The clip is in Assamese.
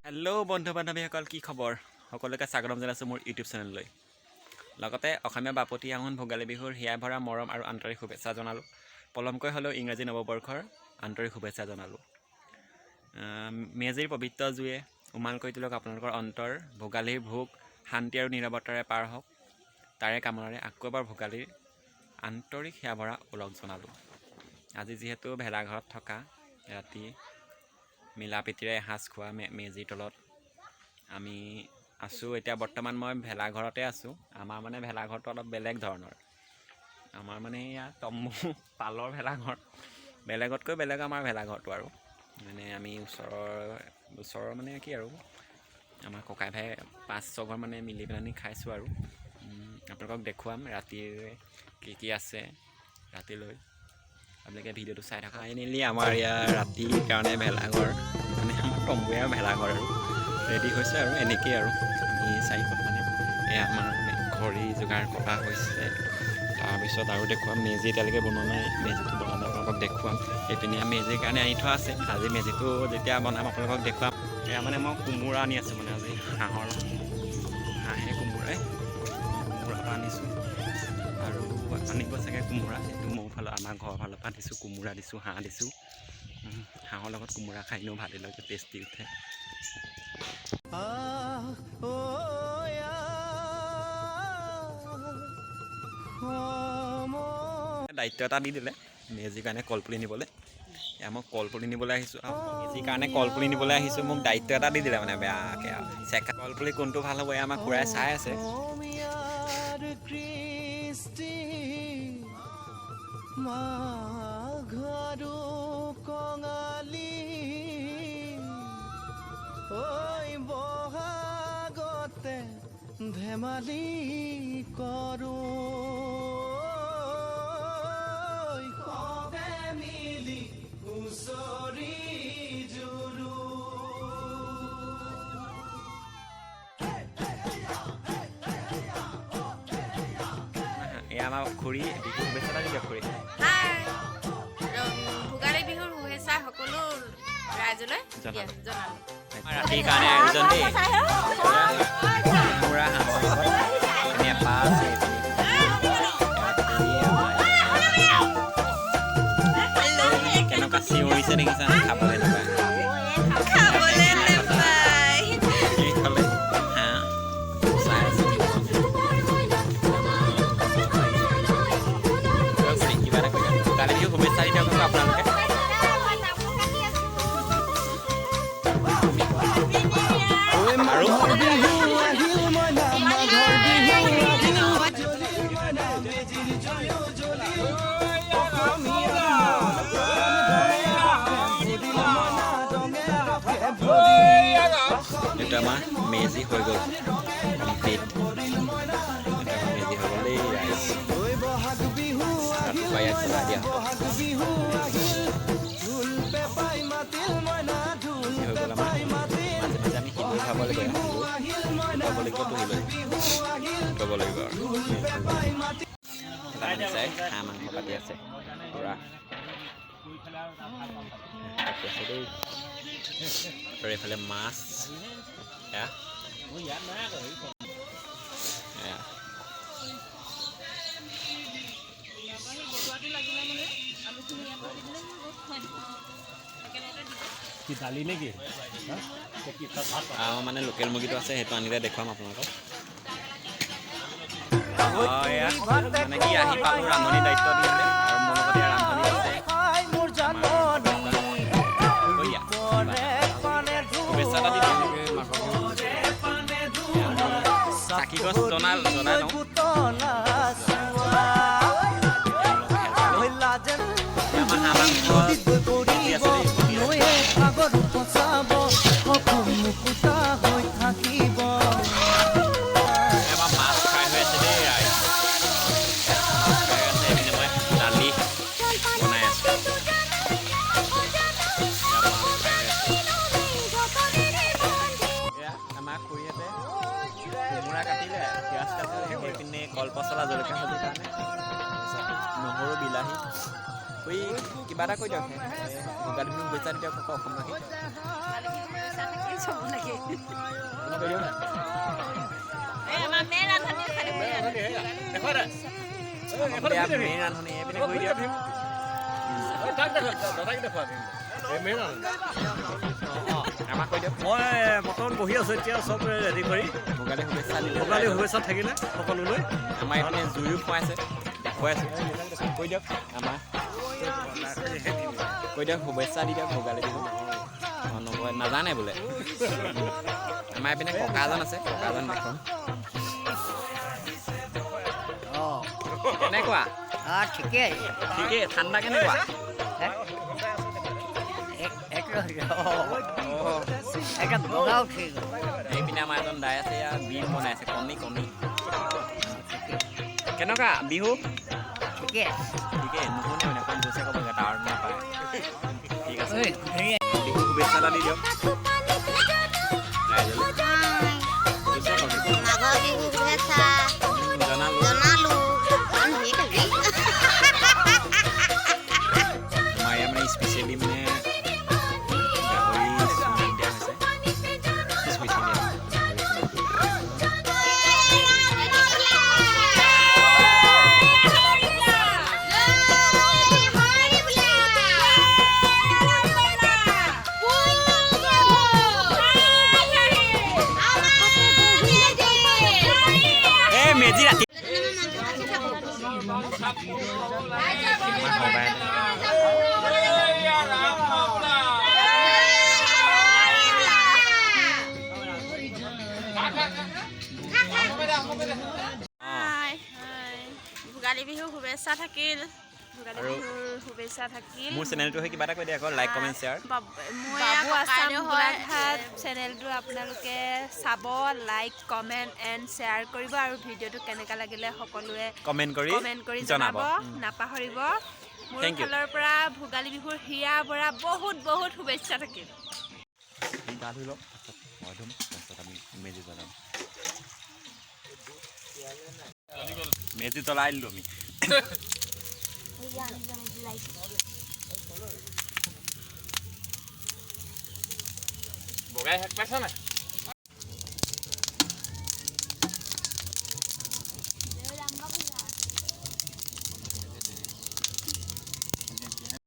হেল্ল' বন্ধু বান্ধৱীসকল, কি খবৰ? সকলোকে স্বাগতম জনাইছোঁ মোৰ ইউটিউব চেনেললৈ। লগতে অসমীয়া বাপতি আহোন ভোগালী বিহুৰ হিয়া ভৰা মৰম আৰু আন্তৰিক শুভেচ্ছা জনালোঁ। পলমকৈ হ'লেও ইংৰাজী নৱবৰ্ষৰ আন্তৰিক শুভেচ্ছা জনালোঁ। মেজিৰ পবিত্ৰ জুয়ে উমাল কৰি তোলক আপোনালোকৰ অন্তৰ। ভোগালীৰ ভোগ শান্তি আৰু নিৰাপত্তাৰে পাৰ হওক, তাৰে কামনাৰে আকৌ এবাৰ ভোগালীৰ আন্তৰিক হিয়া ভৰা ওলগ জনালোঁ। আজি যিহেতু ভেলাঘৰত থকা ৰাতি মিলা প্ৰীতিৰে এসাঁজ খোৱা, মেজিৰ তলত আমি আছোঁ। এতিয়া বৰ্তমান মই ভেলাঘৰতে আছোঁ। আমাৰ মানে ভেলাঘৰটো অলপ বেলেগ ধৰণৰ। আমাৰ মানে এয়া তম্বু পালৰ ভেলাঘৰ, বেলেগতকৈ বেলেগ আমাৰ ভেলাঘৰটো। আৰু মানে আমি ওচৰৰ ওচৰৰ মানে কি আৰু, আমাৰ ককাই ভাই পাঁচ ছঘৰ মানে মিলি পেলানি খাইছোঁ। আৰু আপোনালোকক দেখুৱাম ৰাতিৰ কি কি আছে ৰাতিলৈ। আপোনালোকে ভিডিঅ'টো চাই থকা। ফাইনেলি আমাৰ ইয়াৰ ৰাতিৰ কাৰণে ভেলাঘৰ, মানে আমাৰ তম্বুৱে আৰু ভেলাঘৰ আৰু ৰেডি হৈছে। আৰু এনেকেই আৰু আমি চাৰিখন মানে এয়া আমাৰ খৰি যোগাৰ কৰা হৈছে। তাৰপিছত আৰু দেখুৱাম, মেজি এতিয়ালৈকে বনোৱা নাই। মেজিটো বনালে আপোনালোকক দেখুৱাম। এইপিনে মেজিৰ কাৰণে আনি থোৱা আছে। আজি মেজিটো যেতিয়া বনাম, আপোনালোকক দেখুৱাম। এয়া মানে মই কোমোৰা আনি আছোঁ, মানে আজি হাঁহৰ, হাঁহে কোমোৰাই, কোমোৰা পৰা আনিছোঁ আৰু আনিব চাগে কোমোৰা। সেইটো মোৰ ফালৰ, আমাৰ ঘৰৰ ফালৰ পৰা দিছোঁ, কোমোৰা দিছোঁ, হাঁহ দিছোঁ। হাঁহৰ লগত কোমোৰা খাই এনেও ভালেই লাগে, টেষ্টি উঠে। আহ ঐ আহ দায়িত্ব এটা দি দিলে মেজিৰ কাৰণে কলপুলি নিবলৈ। এয়া মই কলপুলি নিবলৈ আহিছোঁ আৰু মেজিৰ কাৰণে কলপুলি নিবলৈ আহিছোঁ। মোক দায়িত্ব এটা দি দিলে মানে বেয়াকৈ আৰু চেকা কলপুলি কোনটো ভাল হ'ব, এয়া আমাৰ খুৰাই চাই আছে। অসমীয়াৰ কৃষ্টি মাঘ আৰু কঙালী, ঐ বহাগতে ধেমালি কৰোঁ, সবে মিলি হুঁচৰি জুৰো। এয়া আমাৰ খুৰী, বিহু শুভেচ্ছা এটা দি দিয়ক খুৰী। হাই, ভোগালী বিহুৰ শুভেচ্ছা সকলো ৰাইজলৈ জনালোঁ। জনালোঁ। ৰাতিৰ কাৰণে আয়োজন দেই, কোমোৰা হাঁহৰ লগত। এইপিনে এপাহ আছে, এইপিনে এয়া খুৰীয়ে আমাৰ কেনেকুৱা চিঞৰিছে দেখিছা নাই? খাবলৈ নাপায়। খাবলৈ নাপায়। এইফালে হাঁহ চাই আছে। খুৰী, কিবা এটা কৈ দিয়ক। ভোগালী বিহু শুভেচ্ছা দি দিয়ক আকৌ আপোনালোকে। ঐ আৰু মাঘৰ বিহু আহিল মইনা, মাঘৰ বিহু আহিল, জ্বলিল মইনা মেজিৰ জুয়ো জ্বলিল, অসমীয়াৰ মন প্ৰাণ ৰঙে ৰসে ভৰিল মইনা, ৰঙে ৰসে ভৰিল। এইটো আমাৰ মেজি হৈ গ'ল কমপ্লিট। এইটো আমাৰ মেজি হৈ গ'ল দেই ৰাইজ। ঐ বহাগ বিহু আহিল ৰাতিপুৱা ইয়াত জ্বলাই দিয়া হ'ব। বহাগ বিহু আহিল, ঢোল পেঁপাই মাতিল মইনা, ঢোল মেজি হৈ গ'ল আমাৰ। পেঁপাই মাতিল। মাজে মাজে আমি শিলৈ খাব লাগিব, আহিল মইনা, খাব লাগিব, তো শিলৈ বিহু আহিল, খাব লাগিব। আৰু পেঁপাই মাতিল। চাই হাঁহ মাংস কাটি আছে, পূৰা কাটি আছে দেই। আৰু এইফালে মাছ, এয়া এয়া। কি দালি নেকি? আৰু মানে লোকেল মুৰ্গীটো আছে, সেইটো আনিলে দেখুৱাম আপোনালোকক। অঁ, এয়া মানে কি, আহি পালোঁ, ৰান্ধনী দায়িত্ব দিলে আৰু মোৰ লগতে ৰান্ধনী আছে। হাই মোৰ জাননী কৈ দিয়া পৰে পানে শুভেচ্ছা এটা দি দিয়া। চাকি গছ জনাল জনাই লওঁ। পুতলা চোৱা লাজে আমাৰ হাঁহ মাংস কৰিব আছে দেই। নৈয়ে সাগৰ উপচাব, সপোন মুকুতা হৈ থাকিব। আমাৰ মাছ ফ্ৰাই হৈ আছে দেই ৰাইজ, মাছ ফ্ৰাই আছে। এইপিনে মই দালি বনাই আছোঁ। এয়া মাছ ফ্ৰাই হৈ আছে। এয়া আমাৰ খুৰীহঁতে কোমোৰা কাটিলে, পিঁয়াজ কাটিলে, সেইপিনে কল পচলা জলকীয়া ভাজিৰ কাৰণে। নহৰু বিলাহী কৈ কিবা এটা কৈ দিয়ক। ভোগালী বিহু শুভেচ্ছা দিয়ক আকৌ অসমবাসী। মেইন ৰান্ধনি এইপিনে কৈ দিয়ক। আমাক কৈ দিয়ক। মই বৰ্তমান বহি আছোঁ এতিয়া চব ৰেডি কৰি। ভোগালী শুভেচ্ছা দিলোঁ। ভোগালী শুভেচ্ছা থাকিলে সকলোলৈ। আমাৰ এইপিনে জুইও খুৱাইছে, দেখুৱাইছোঁ। কৈ দিয়ক আমাৰ, কৈ দিয়ক শুভেচ্ছা দি দিয়ক ভোগালী বিহু। অঁ নকয়, নাজানে বোলে। আমাৰ এইপিনে ককা এজন আছে, ককাজন দেখুৱাম। কেনেকুৱা? ঠিকেই। ঠিকেই। ঠাণ্ডা কেনেকুৱা? এইপিনে আমাৰ এজন দাই আছে, ইয়াত বিন বনাই আছে, কণী কণী। কেনেকুৱা বিহু? ঠিকে। ঠিকেই। নুশুনে মানে, অকণ জোৰছে ক'ব লাগে, টাৱাৰ নাপায়। ঠিক আছে, বিহু শুভেচ্ছা এটা দি দিয়ক ৰাইজলৈ। জোৰছে কওক। মাঘৰ বিহু শুভেচ্ছা জনালোঁ। জনালোঁ। আমাৰ ইয়াত মানে স্পেচিয়েলি মানে গাহৰি চুঙাত দিয়া হৈছে স্পেচিয়েলি। এই মেজি ৰাতি আমাৰ সবাই। ভোগালী বিহু শুভেচ্ছা থাকিল। ভোগালী আৰু বিহুৰ শুভেচ্ছা থাকিল। মোৰ চেনেলটো হৈ কিবা এটা কৈ দিয়া আকৌ, লাইক কমেণ্ট শ্বেয়াৰ। মই বাবু আছাম ককাইদেউ হয়। গোলাঘাট চেনেলটো আপোনালোকে চাব, লাইক কমেণ্ট এণ্ড শ্বেয়াৰ কৰিব আৰু ভিডিঅ'টো কেনেকুৱা লাগিলে সকলোৱে কমেণ্ট কৰি কমেণ্ট কৰি জনাব, জনাব নাপাহৰিব। মোৰ Thank you. ফালৰ পৰা ভোগালী বিহুৰ হিয়া ভৰা বহুত বহুত শুভেচ্ছা থাকিল। গা ধুই লওক, তাৰপিছত মই ধুম, তাৰপিছত আমি মেজি জ্বলাম। মেজি জ্বলাই দিলোঁ আমি। বগাই শাক পাইছা নাই?